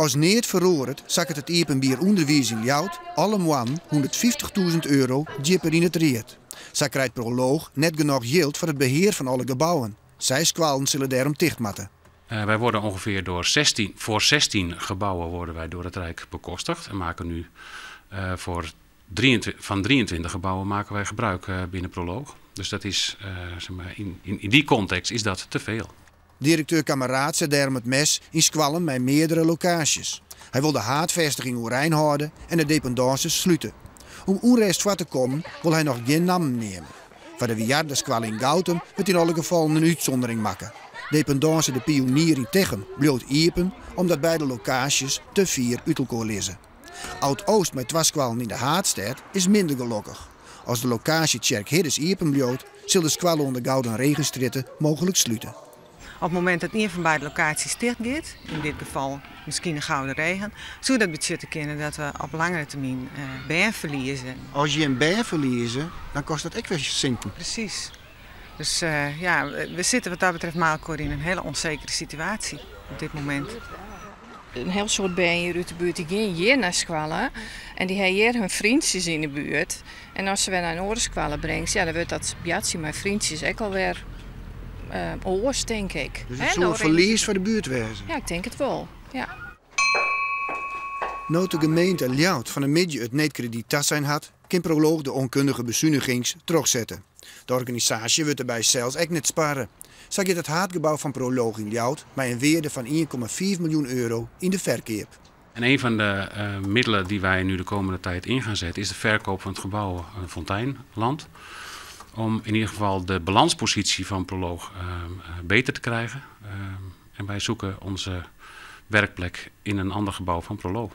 As neat feroaret, sakket it iepenbier ûnderwiis yn Ljouwert alle moannen 150.000 euro djipper yn it read. Sa krijt Proloog net genôch jild foar it behear fan alle gebouwen. Seis skoallen sille dêrom ticht moatte. Wij worden ongeveer door 16, voor 16 gebouwen worden wij door het Rijk bekostigd. En maken nu voor 23, van 23 gebouwen maken wij gebruik binnen Proloog. Dus dat is, zeg maar, in die context is dat te veel. Direkteur Kameraad set dêrom it mes yn skoallen mei meardere lokaasjes. Hy wol de haadfêstiging oerein hâlde en de dependânses slute. Om ûnrêst foar te kommen wol hy noch gjin nammen neame. Foar de Wiardaskoalle yn Goutum wurdt yn alle gefallen in útsûndering makke. Dependânse De Pionier yn Techum bliuwt iepen omdat beide lokaasjes te fier út elkoar lizze. Oud Oost mei twa skoallen yn de haadstêd is minder gelokkich. As de lokaasje Tsjerk Hiddes iepen bliuwt, sil de skoalle oan de Gouden Regenstrjitte mooglik slute. Op it momint dat ien fan beide lokaasjes ticht giet, yn dit gefal miskien de Gouden Regen, soe dat betsjutte kinne dat we op langere termyn bern ferlieze. As je in bern ferlieze, dan kostet dat ek wer sinten. Presys. Dus ja, we sitte wat dat betreft mei elkoar yn in hiele ûnsekere situaasje op dit momint. In hiel soad bern hjir út de buert dy gean hjir nei skoalle en dy ha hjir hun freontsjes yn de buert. En as se wer nei in oare skoalle bringst, ja, dan wurdt dat boartsjen mei freontsjes ek alwer oars, tink ik. Dus it soe in ferlies foar de buert wêze? Ja, ik tink it wol, ja. No't de gemeente Ljouwert fan 'e middei it needkredyt tasein hat, kin Proloog de oankundige besunigings trochsette. De organisaasje wurdt derby sels ek net sparre. Sa giet it haadgebou fan Proloog yn Ljouwert mei in wearde fan 1,5 miljoen euro yn de ferkeap. En een van de middelen die wij nu de komende tijd in gaan zetten is de verkoop van het gebouw Fonteinland. Om in ieder geval de balanspositie van Proloog beter te krijgen. En wij zoeken onze werkplek in een ander gebouw van Proloog.